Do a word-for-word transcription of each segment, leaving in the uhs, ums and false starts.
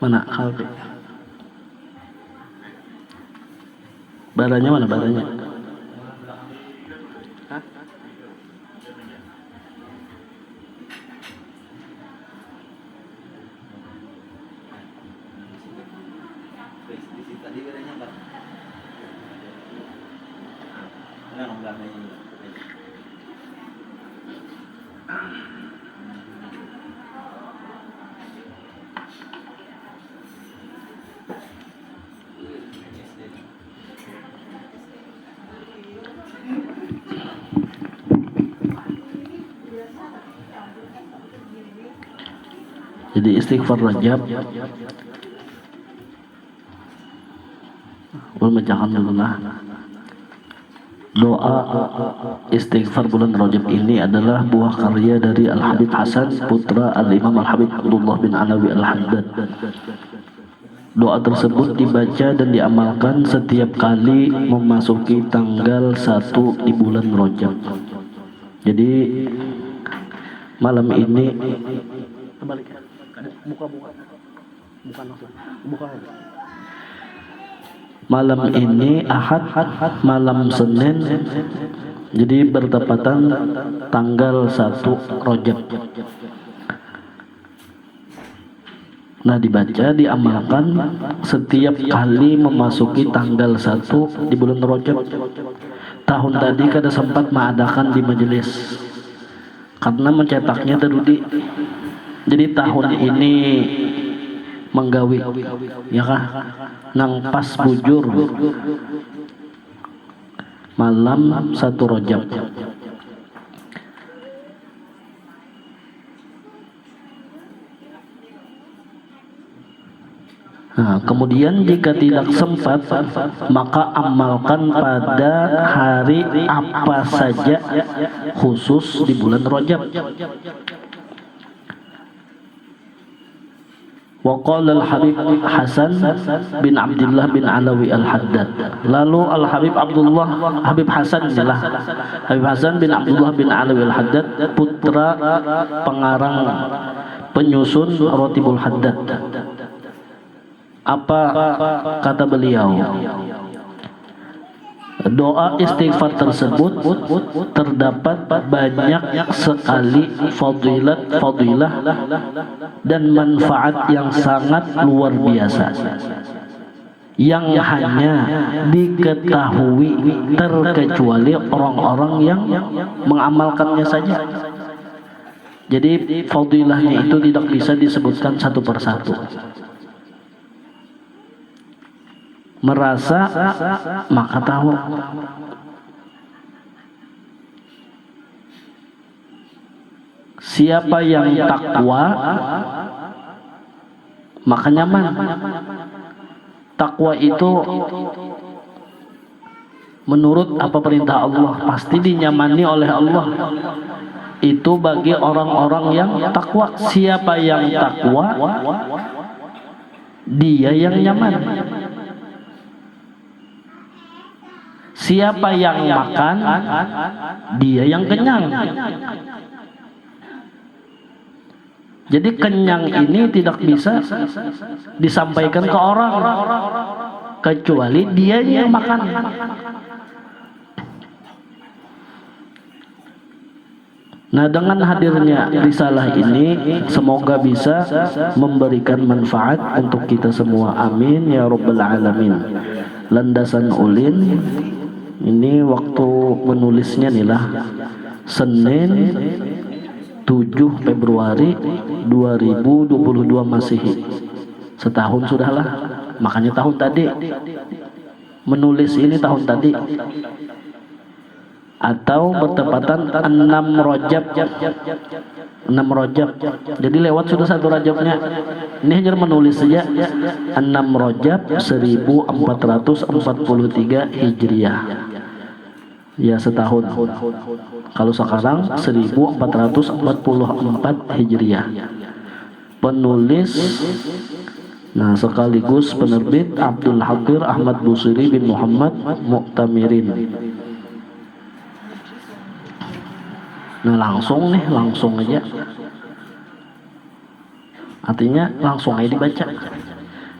Mana Kalbi? Baranya mana baranya? Jadi istighfar Rajab. Ulun bacakan dulu lah. Doa istighfar bulan Rajab ini adalah buah karya dari Al-Habib Hasan, putra Al-Imam Al-Habib Abdullah bin Alawi Al-Haddad. Doa tersebut dibaca dan diamalkan setiap kali memasuki tanggal satu di bulan Rajab. Jadi, malam ini, buka, buka. Bukan maksud, bukan. Malam ini Ahad, malam Senin, jadi bertepatan tanggal satu Rajab. Nah, dibaca, diamalkan setiap kali memasuki tanggal satu di bulan Rajab. Tahun tadi kada sempat maadakan di majelis karena mencetaknya tadudi. Jadi tahun ini menggawi, ya kah? Nang pas bujur malam satu Rajab. Nah, kemudian jika tidak sempat, maka amalkan pada hari apa saja khusus di bulan Rajab. Wa qala Al-Habib Hasan bin Abdullah bin Alawi Al-Haddad. Lalu Al-Habib Abdullah, Habib Hasan inilah. Habib Hasan bin Abdullah bin Alawi Al-Haddad, putra pengarang penyusun Rotibul Haddad. Apa kata beliau? Doa istighfar tersebut terdapat banyak sekali fadilat-fadilah dan manfaat yang sangat luar biasa yang hanya diketahui terkecuali orang-orang yang mengamalkannya saja. Jadi fadilahnya itu tidak bisa disebutkan satu persatu. Merasa maka tahu. Siapa yang takwa maka nyaman. Takwa itu menurut apa perintah Allah pasti dinyamani oleh Allah. Itu bagi orang-orang yang takwa. Siapa yang takwa, dia yang nyaman. Siapa yang makan, dia yang kenyang. Jadi kenyang ini tidak bisa disampaikan ke orang kecuali dia yang makan. Nah, dengan hadirnya risalah ini, semoga bisa memberikan manfaat untuk kita semua. Amin ya rabbal alamin. Landasan ulin ini waktu menulisnya nih lah, Senin tujuh Februari dua ribu dua puluh dua Masehi. Setahun sudahlah, makanya tahun tadi. Menulis ini tahun tadi. Atau bertepatan enam Rajab. Enam Rajab. Jadi lewat sudah satu Rajabnya. Ini hanya menulis saja. Enam Rajab seribu empat ratus empat puluh tiga Hijriah. Ya, setahun. Kalau sekarang seribu empat ratus empat puluh empat Hijriah. Penulis, nah, sekaligus penerbit Abdul Haqir Ahmad Busiri bin Muhammad Mu'tamirin. Nah, langsung nih, langsung aja. Artinya langsung aja dibaca.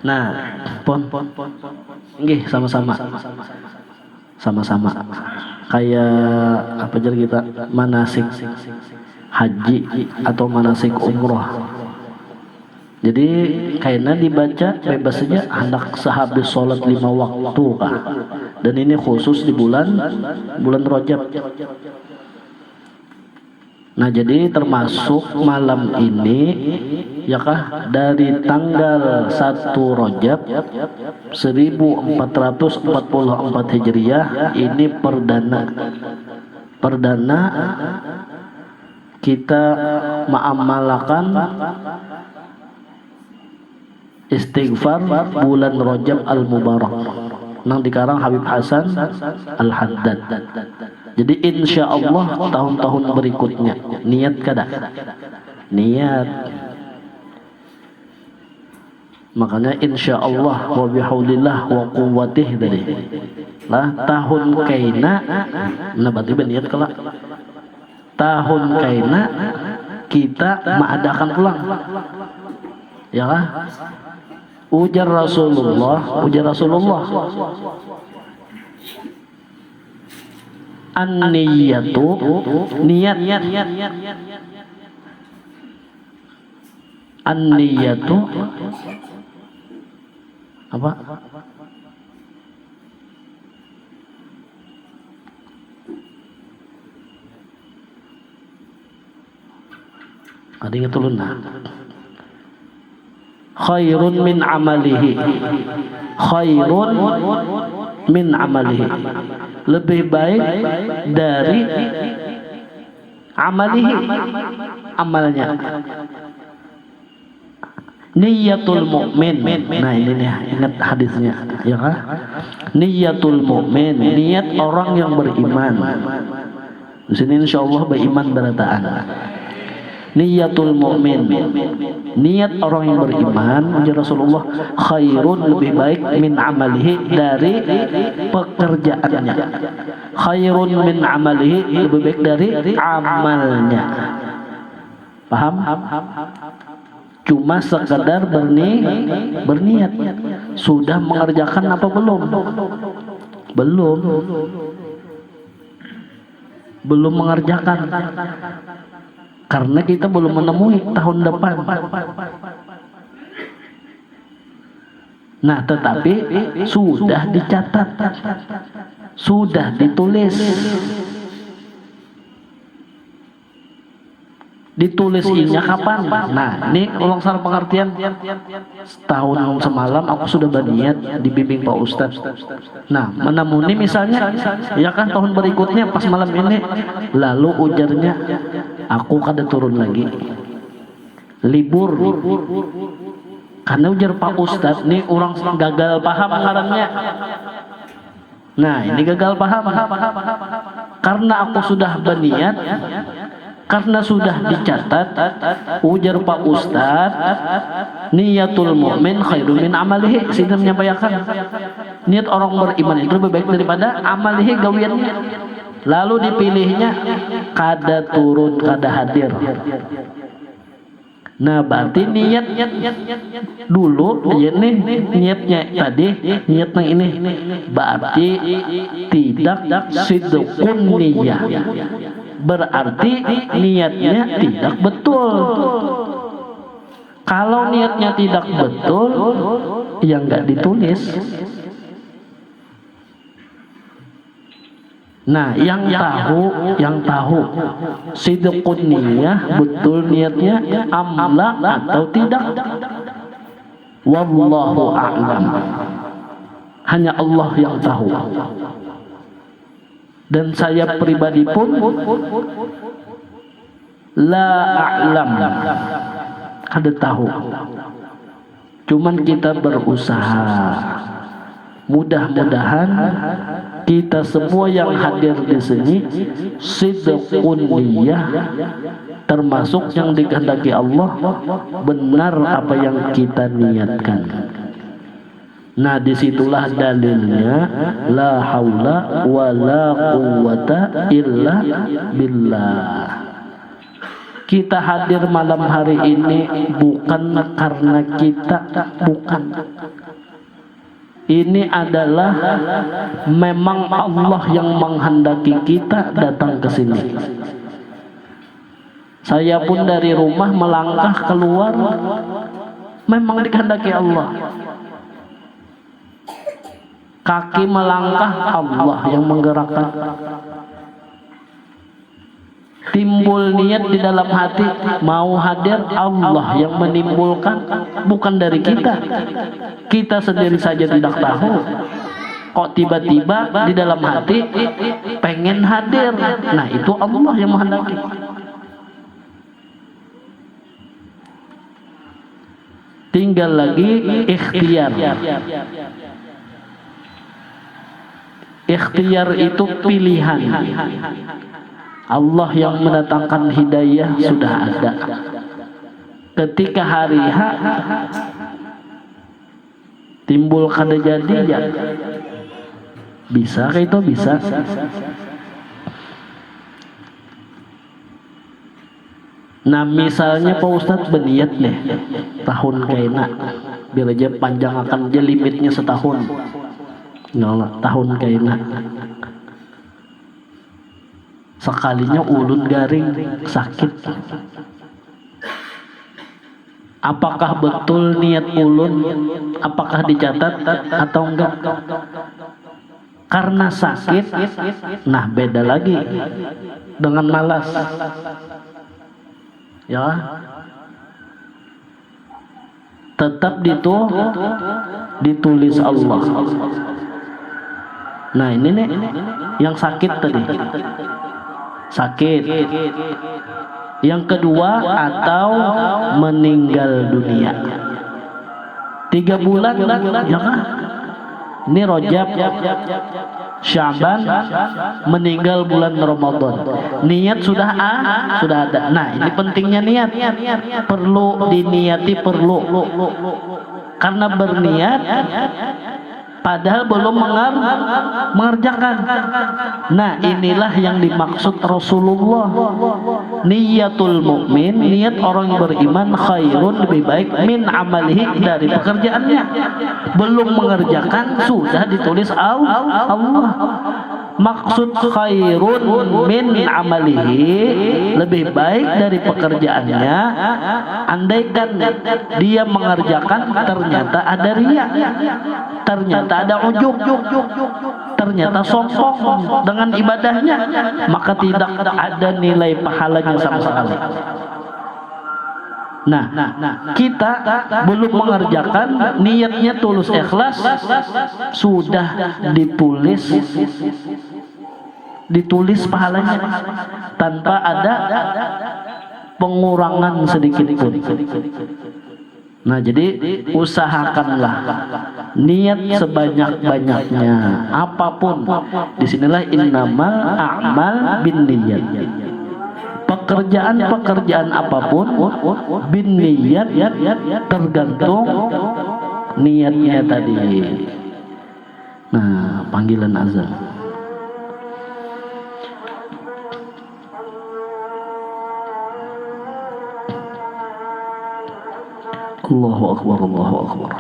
Nah, pon. Nggih, sama-sama. Sama-sama. Kayak apa jar kita, manasik haji atau manasik umroh. Jadi, kaina dibaca bebas saja, handak sehabis sholat lima waktu kah. Dan ini khusus di bulan bulan Rajab. Nah, jadi termasuk malam ini, ya kah, dari tanggal satu Rajab seribu empat ratus empat puluh empat Hijriah, ini perdana, perdana kita mengamalkan istighfar bulan Rajab Al-Mubarak nang dikarang Habib Hasan Al-Haddad. Jadi, insya Allah, tahun-tahun berikutnya, niat kada? Niat. Makanya, insya Allah, wa bihaulillah wa quwwatih tadi. Lah, tahun kaina, nah, berarti baniat kala. Tahun kaina kita maadakan pulang. Ya kah? Ujar Rasulullah, ujar Rasulullah. An-niyatu, niat. An-niyatu, apa? Kada ingat ulun, nah. Khairun min amalihi. Khairun min amalihi. Lebih baik dari amalihi, amalnya. Niyatul mu'min. Nah, ini nih, ingat hadisnya, ya kah? Niyatul mu'min, niat orang yang beriman. Di sini, insya Allah, beriman berataan. Niyatul mu'min, niat orang yang beriman, ujar Rasulullah, khairun, lebih baik, min amalihi, dari pekerjaannya. Khairun min amalihi, lebih baik dari amalnya. Paham? Cuma sekadar berni, berniat. Sudah mengerjakan apa belum? Belum. Belum mengerjakan. Karena kita belum menemui tahun depan. Nah, tetapi sudah dicatat, sudah ditulis. Ditulis inya kapan? Nah, ini ulang salah pengertian. Setahun semalam aku sudah berniat dibimbing Pak Ustadz. Nah, menamuni misalnya, ya kan, tahun berikutnya pas malam ini, lalu ujarnya, aku kada turun lagi. Libur. Karena ujar Pak Ustadz, nih orang gagal paham ngarannya. Nah, ini gagal paham. Karena aku sudah berniat, karena sudah dicatat, ujar Pak Ustadz, niyatul mu'min khairu min amalihi. Sini menyampaikan, niat orang beriman itu lebih baik daripada amalihi, gawiannya. Lalu dipilihnya kada turun, kada hadir. Nah, berarti niat dulu, ya nih, niatnya tadi, niat nang ini. Berarti tidak sidqun niyah. Berarti niatnya tidak betul. Kalau niatnya tidak betul, ya nggak ditulis. Nah, yang tahu, yang tahu sidqun niyah, betul niatnya, amla atau tidak. Wallahu a'lam. Hanya Allah yang tahu. Dan saya pribadi pun la a'lam, kada tahu. Cuman kita berusaha. Mudah-mudahan kita semua yang hadir di sini sidqun niyah, termasuk yang dikehendaki Allah, benar apa yang kita niatkan. Nah, disitulah dalilnya la haula wa la quwwata illa billah. Kita hadir malam hari ini bukan karena kita, bukan. Ini adalah memang Allah yang menghendaki kita datang ke sini. Saya pun dari rumah melangkah keluar memang dikehendaki Allah. Kaki melangkah, Allah yang menggerakkan. Timbul niat di dalam hati, mau hadir, Allah yang menimbulkan, bukan dari kita. Kita sendiri saja tidak tahu. Kok tiba-tiba di dalam hati pengen hadir. Nah, itu Allah yang menghendaki. Tinggal lagi ikhtiar. Ikhtiar itu pilihan. Allah yang mendatangkan hidayah sudah ada. Ketika hari H timbul kada jadi, ya. Bisa kayak itu, bisa. Nah, misalnya Pak Ustadz berniat nih, tahun kaina, biar aja panjang akan aja limitnya setahun. Nyola, tahun kaina. Sekalinya ulun garing, sakit. Apakah betul niat ulun? Apakah dicatat atau enggak? Karena sakit, nah, beda lagi dengan malas. Ya. Tetap ditu ditulis Allah. Nah, ini nih yang sakit tadi. Sakit. Yang kedua, atau meninggal dunia. Tiga bulan, ya kan? Ini Rojab, Syaban, meninggal bulan Ramadan. Niat sudah a, sudah ada. Nah, ini pentingnya niat. Perlu diniati, perlu. Karena berniat padahal belum mengar-, mengerjakan. Nah, inilah yang dimaksud Rasulullah. Niatul mukmin, niat orang beriman, khairun, lebih baik, min amalihi, dari pekerjaannya. Belum mengerjakan, sudah ditulis Al-, Allah. Maksud khairun min amalihi, lebih baik dari pekerjaannya. Andaikan dia mengerjakan, ternyata ada riya, ternyata ada ujub, ternyata sombong dengan ibadahnya, maka tidak ada nilai pahalanya sama sekali. Nah, kita belum mengerjakan, niatnya tulus ikhlas, sudah ditulis, ditulis pahalanya tanpa ada pengurangan sedikit pun. Nah, jadi usahakanlah niat sebanyak-banyaknya, apapun. Di sinilah innamal a'mal bin niyat. Pekerjaan-pekerjaan apapun bin niyat, tergantung niatnya tadi. Nah, panggilan azan. Allahu Akbar, Allahu Akbar.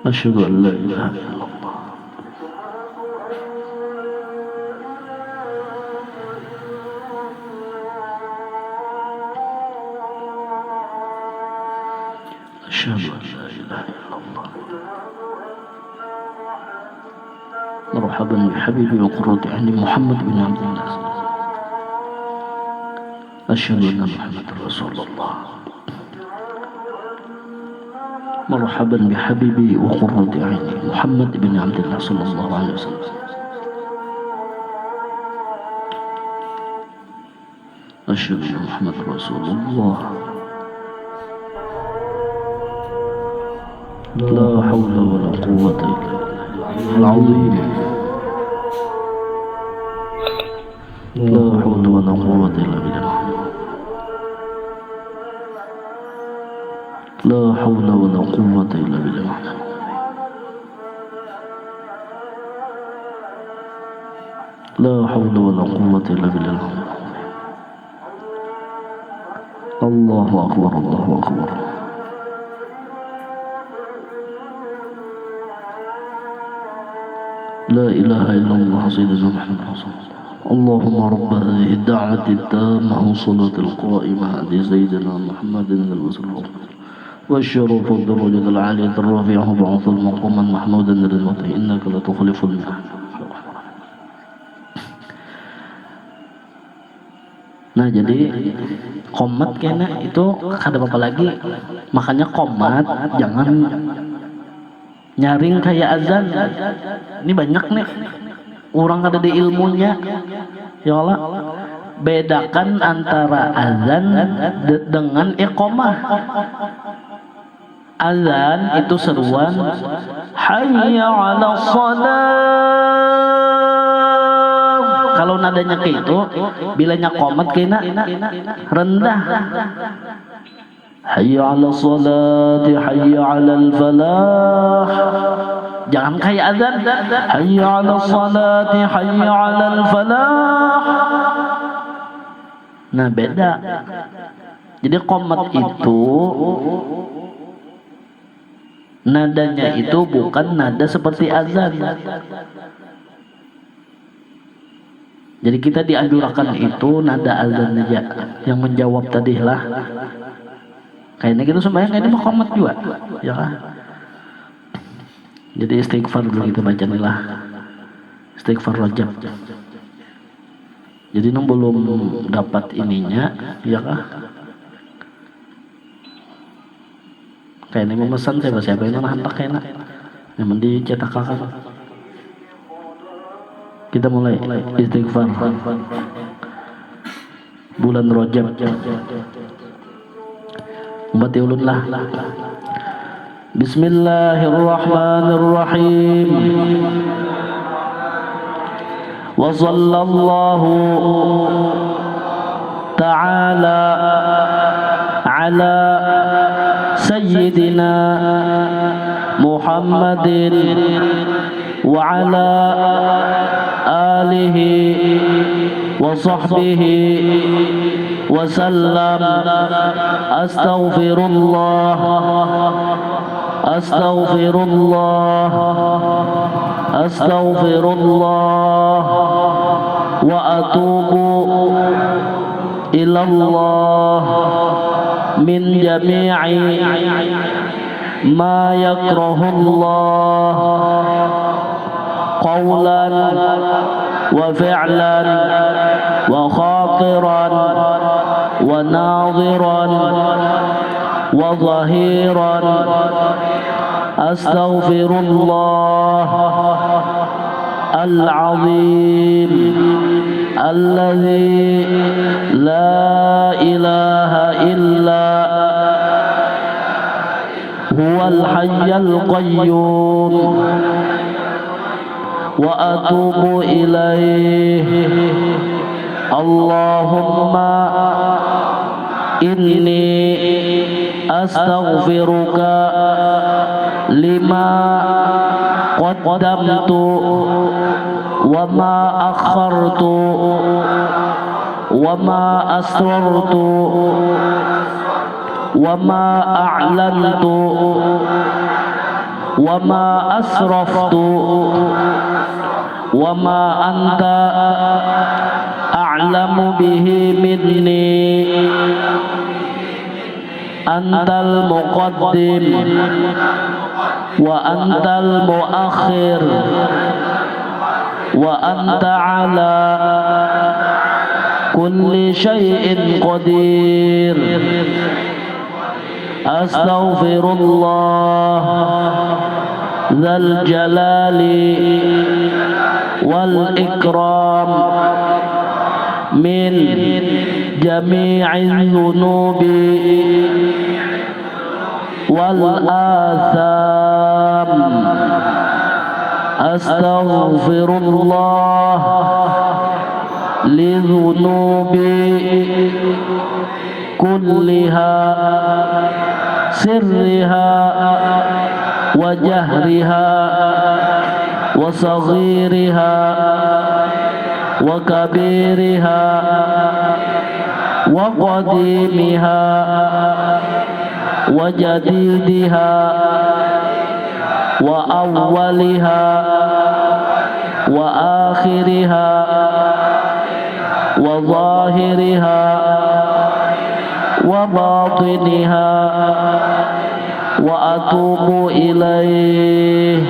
Asyhadu an la ilaha illallah. Asyhadu an la ilaha illallah. Marhaban bi habibi wa qurrati aini Muhammad bin Abdillah. Asyhadu anna Muhammadar Rasulullah. Marhaban bi habibi wa qurrati aini Muhammad bin Abdillah sallallahu alaihi wasallam. Asyhadu anna Muhammadar Rasulullah. La haula wala quwwata illa billahil azim. La haula wala quwwata illa billah. لا حول ولا قوة إلا بالله. لا حول ولا قوة إلا بالله. الله أكبر، الله أكبر. لا إله إلا الله سيدنا محمد رسول الله. اللهم رب هذه الدعوة التامة والصلاة القائمة آت سيدنا محمد الوسيلة والشرف والدرجة العالية الرفيعة وابعثه مقاما محمودا الذي وعدته إنك لا تخلف الميعاد. Nah, jadi qomat kena itu kada apa-apa lagi. Makanya qomat jangan nyaring kaya azan. Ini banyak nih orang kada ada ilmunya. Ya Allah, bedakan antara azan de-, dengan iqamah. Azan itu seruan, "Hayya 'alas shalah." Kalau nadanya kayak itu, bilanya qomat kena rendah. "Hayya 'alas shalati, hayya 'alal falah." Jangan kayak azan, "Hayya 'alas shalati, hayya 'alal falah." Nah, beda. Jadi qomat itu nadanya itu bukan nada seperti azan. Jadi kita dianjurakan itu nada azan aja yang menjawab tadi lah. Kayaknya kita sembahyang kayaknya mah qomat juga, ya kan? Jadi istighfar dulu kita baca nih lah. Istighfar rojab. Jadi nang belum dapat ininya, ya kah? Kayaknya memesan siapa-siapa ini nah handak kayaknya. Memang dicetakan. Kita mulai istighfar. Bulan Rajab. Umpati ulun lah. Bismillahirrahmanirrahim. Wa sallallahu ta'ala ala sayyidina Muhammadin wa ala alihi wa sahbihi wa sallam. Astaghfirullah. Astaghfirullah. Astaghfirullah. Wa atubu ilallah min jami'i ma yakrahullah qawlan wa fi'lan wa khatiran wa nadhiran wa zahiran. Astaghfirullah al-azim alladzi la ilaha illa huwal hayyul qayyum wa atubu ilaih. Allahumma inni astaghfiruka lima qaddamtu wa ma akhartu wa ma asrartu wa ma a'lantu wa ma asraftu wa ma anta a'lamu bihi minni. Antal muqaddim wa antal muakhir wa anta ala kulli syai'in qadir. Astaghfirullah dzal jalali wal ikram min jami'i dzunubi wal atham. Astaghfirullah li dzunubi kulliha سرها وجهرها وصغيرها وكبيرها وقديمها وجديدها وأولها وآخرها وظاهرها وباطنها، وأتوب إليه.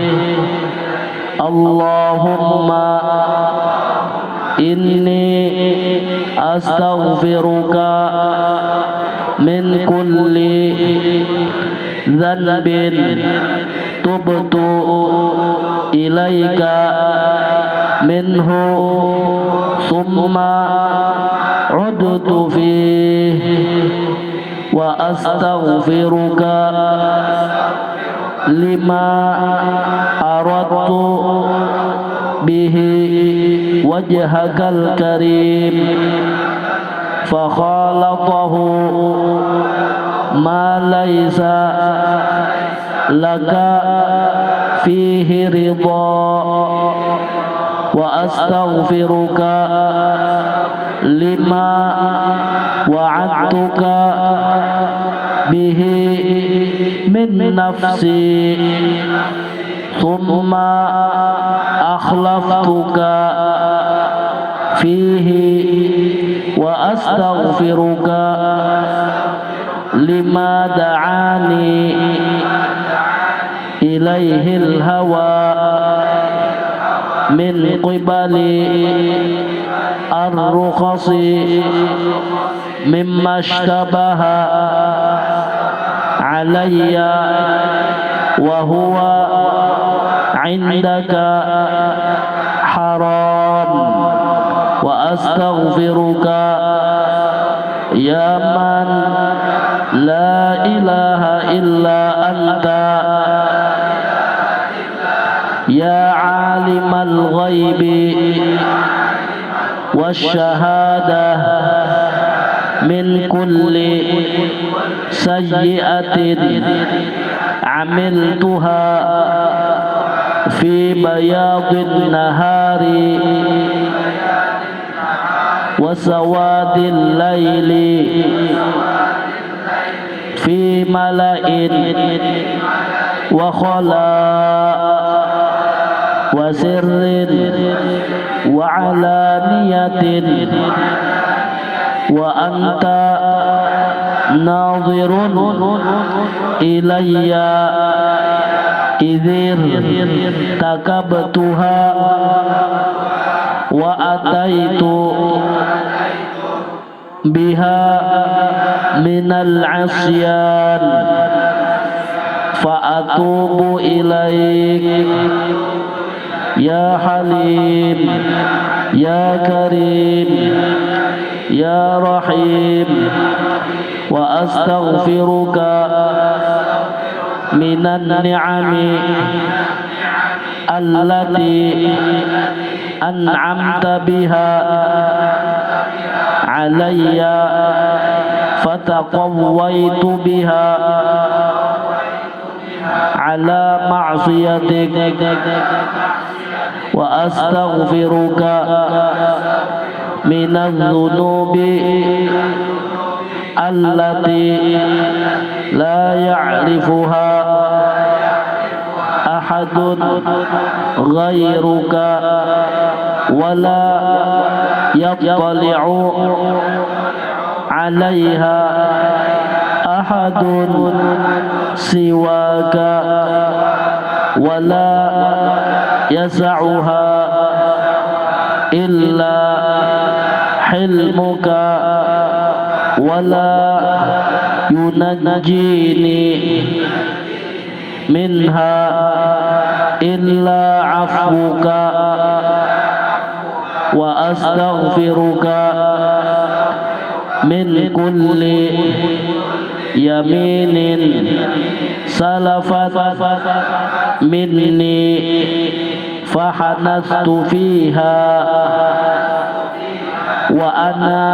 اللهم إني أستغفرك من كل ذنب تبت إليك منه ثم عدت فيه، وأستغفرك لما أردت به وجهك الكريم، فخالطه ما ليس لك فيه رضا، وأستغفرك لما وعدتك به من نفسي، ثم أخلفتك فيه، وأستغفرك لما دعاني إليه الهوى من قبل الرخص مما اشتبه علي وهو عندك حرام، وأستغفرك يا من لا إله إلا أنت، يا عالم الغيب والشهادة، من كل سيئة عملتها في بياض النهار وسواد الليل، في ملأ وخلاء وسر وعلانية، وأنت ناظر إلي إذ ارتكبتها وأتيت بها من العصيان، فأتوب إليك يا حليم يا كريم يا رحيم، وأستغفرك من النعم التي أنعمت بها علي فتقويت بها على معصيتك، وأستغفرك من الذنوب التي لا يعرفها أحد غيرك ولا يطلع عليها أحد سواك ولا يسعها إلا حلمك ولا ينجيني منها إلا عفوك، وأستغفرك من كل يمين سلفت مني فحنثت فيها وأنا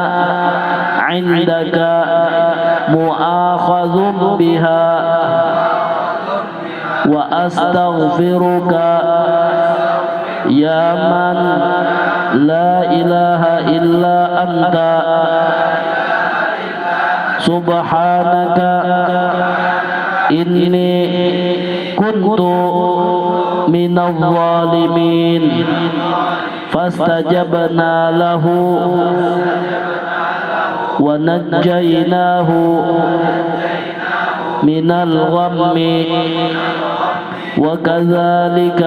عندك مؤاخذ بها وأستغفرك يا من لا إله إلا أنت سبحانك إني كنت من الظالمين. فاستجبنا له ونجيناه من الغم وكذلك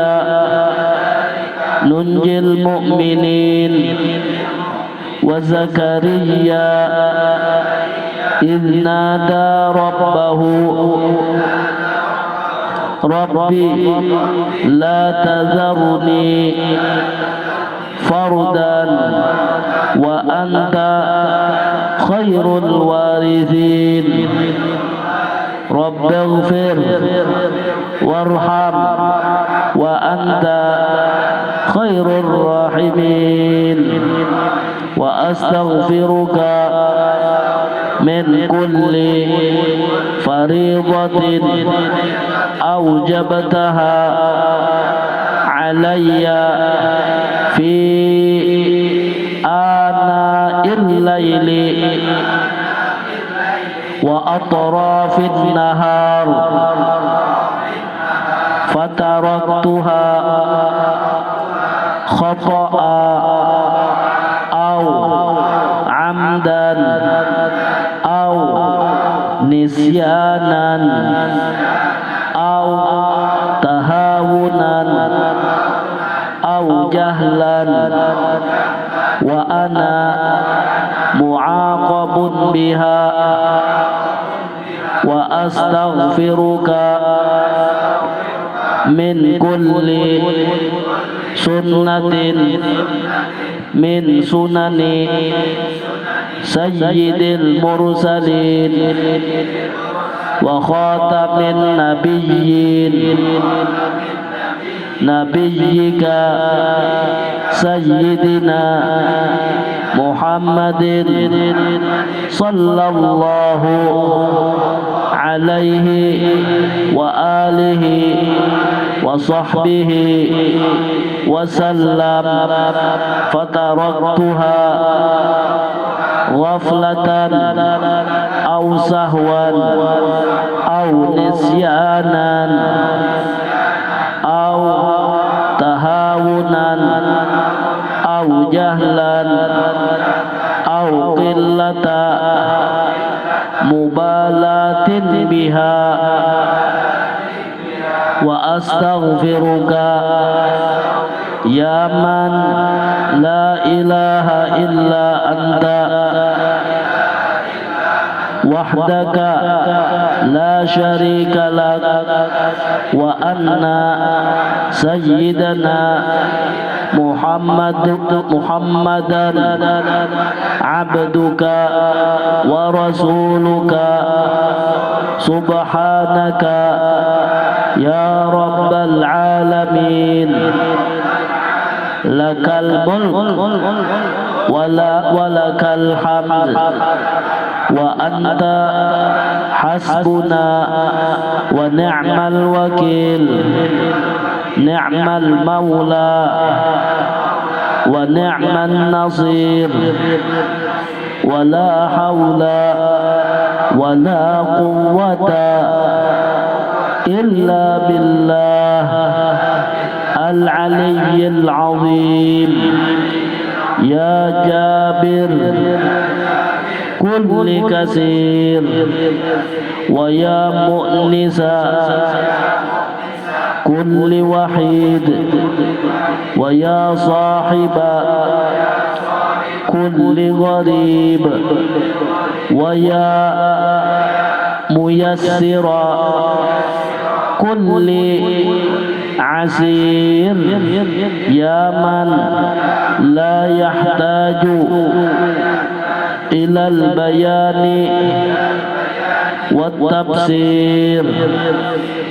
ننجي المؤمنين. وزكريا إذ نادى ربه رب لا تذرني فردا وأنت خير الوارثين. رب اغفر وارحم وأنت خير الراحمين. وأستغفرك من كل فريضة أوجبتها علي في آناء الليل وأطراف النهار فتركتها خطأ أو عمدا أو نسيانا أو تهاونا أو جهلا وأنا معاقب بها وأستغفرك من كل سنة من سنن سيد المرسلين وخاتم النبيين نبيك سيدنا محمد صلى الله عليه وآله وصحبه وسلم فتركتها غفلة أو سهوا أو نسيانا أو تهاونا أو جهلا أو قلة مبالاة بها وأستغفرك يا من لا إله إلا أنت وحدك لا شريك لك وأن سيدنا محمد محمدا عبدك ورسولك سبحانك يا رب العالمين لك الملك ولا ولك الحمد وأنت حسبنا ونعم الوكيل نعم المولى ونعم النصير ولا حول ولا قوة إلا بالله العلي العظيم يا جابر كل كسير ويا مؤنس كل وحيد ويا صاحب كل غريب ويا ميسر كل عسير يا من لا يحتاج إلى البيان والتبصير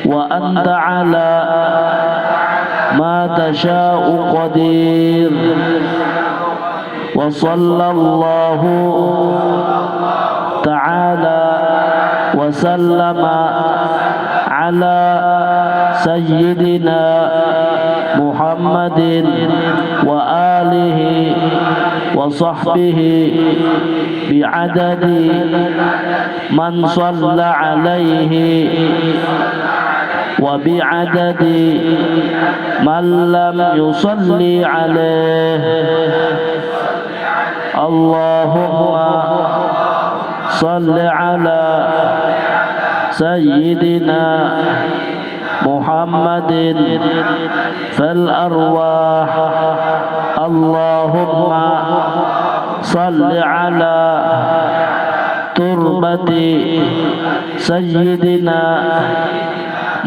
وأنت على ما تشاء قدير وصلى الله تعالى وسلم على سيدنا محمد وآله وصحبه بعدد من صلى عليه وبعدد من لم يصل عليه. اللهم صل على سيدنا محمد في الأرواح. اللهم صل على تربة سيدنا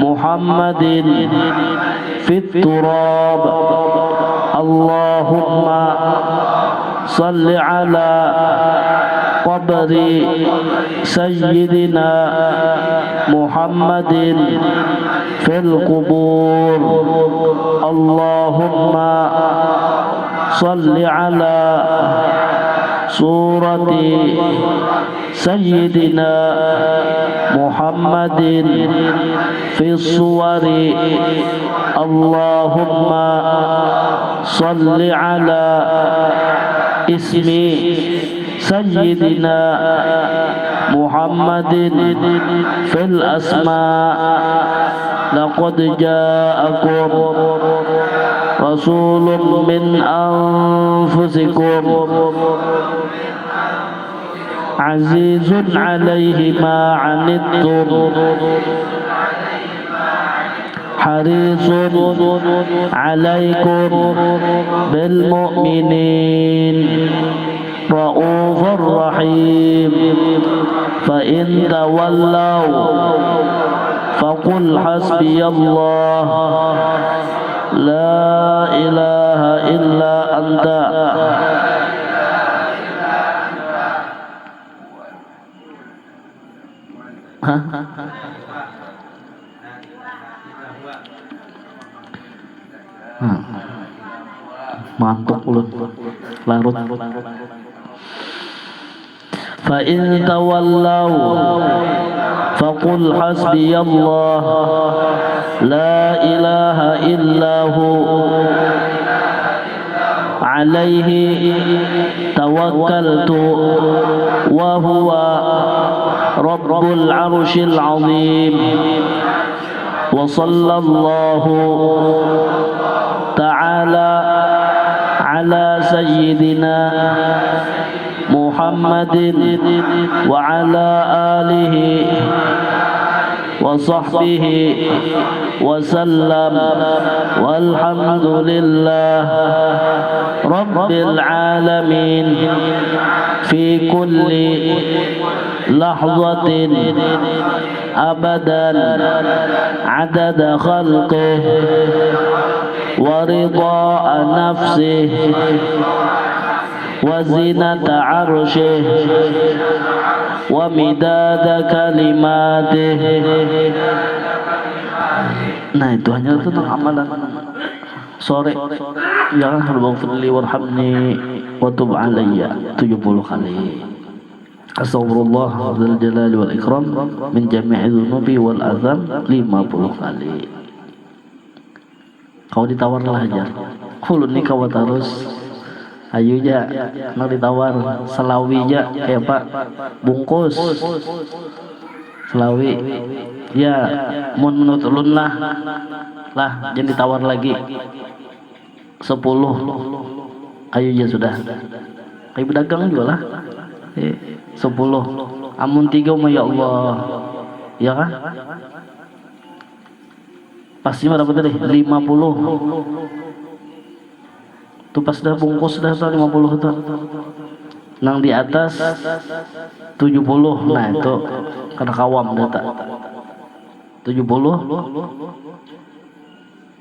محمد في التراب. اللهم صل على قبر سيدنا محمد في القبور. اللهم صل على صورة سيدنا محمد في الصور. اللهم صل على اسم سيدنا محمد في الأسماء. لقد جاءكم رسول من أنفسكم عزيز عليه ما عنتم حريص عليكم بالمؤمنين رءوف رحيم. فإن تولوا فقل حسبي الله لا إله إلا أنت. Hah? Hmm. Mantuk ulun. Larut. فإن تولوا فقل حسبي الله لا إله إلا هو عليه توكلت وهو رب العرش العظيم. وصلى الله تعالى على سيدنا محمد وعلى آله وصحبه وسلم. والحمد لله رب العالمين في كل لحظة أبدا عدد خلقه ورضاء نفسه وزنة عرشه ومداد كلماته. Nah, itu hanya tentang amalan sore. Ya, Rabbighfirli warhamni wa tub alayya tujuh puluh kali. Astagfirullah dzal jalali wal ikram min jami'i dzunubi wal azam lima puluh kali. Kau ditawar lah aja. Ulun ni kawa tarus. Ayu ja, nang ditawar. Salawi ja, kaya apa? Bungkus. Salawi. Ya, mun menurut ulun lah. Lah, jangan ditawar lagi. Sepuluh. Ayu ja sudah. Kayu bedagang juga lah. Eh, sepuluh. Amun tiga mah ya Allah. Ya kah? Pasnya berapa tadi? Lima puluh. Tu pas dah bungkus dah tuh lima puluh tuh. Nang di atas tujuh puluh. Nah, itu kada kawam data. Tujuh puluh.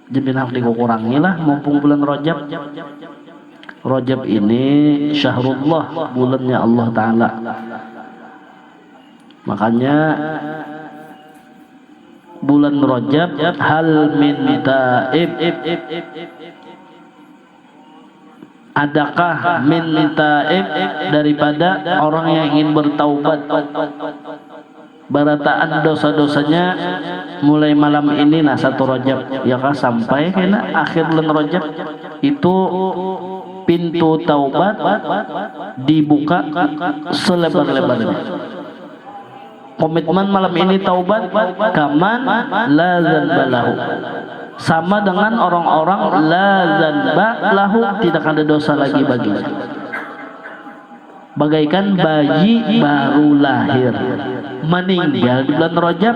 Jadi nak dikukurangi lah, mumpung bulan Rajab. Rajab ini syahrullah, bulannya Allah Ta'ala. Makanya bulan Rajab, hal min taib. Adakah min taib daripada orang yang ingin bertaubat? Barataan dosa-dosanya mulai malam ini, nah, satu Rajab, ya kah, sampai kena akhir bulan Rajab itu pintu taubat dibuka selebar-lebarnya. Komitmen malam ini taubat, kaman la zanba lahu. Sama dengan orang-orang la zanba lahu, tidak ada dosa lagi baginya. Bagaikan bayi baru lahir, meninggal di bulan Rajab.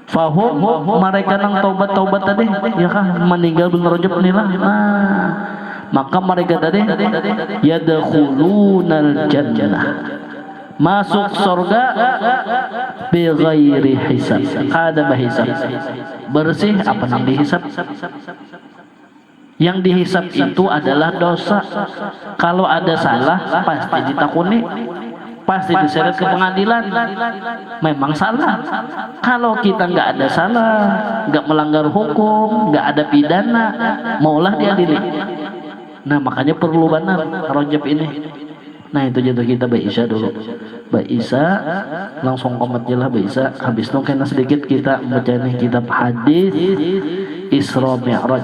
Fahum, mereka nang taubat-taubat tadi, ya kah, meninggal bulan Rajab ni lah. Nah, maka mereka tadi yadkhulunal jannah, masuk surga bighairi hisab, kada bahisab. Bersih, apa nang dihisab? Yang dihisab itu adalah dosa. Kalau ada salah, pasti ditakuni, pasti diseret ke pengadilan. Memang salah. Kalau kita nggak ada salah, nggak melanggar hukum, nggak ada pidana, maulah diadili. Nah, makanya perlu banar Rajab ini. Nah, itu jatuh kita baisa dulu. Baisa, langsung komat je lah baisa. Habis tu kena sedikit kita baca nih kitab hadis Isra Mi'raj.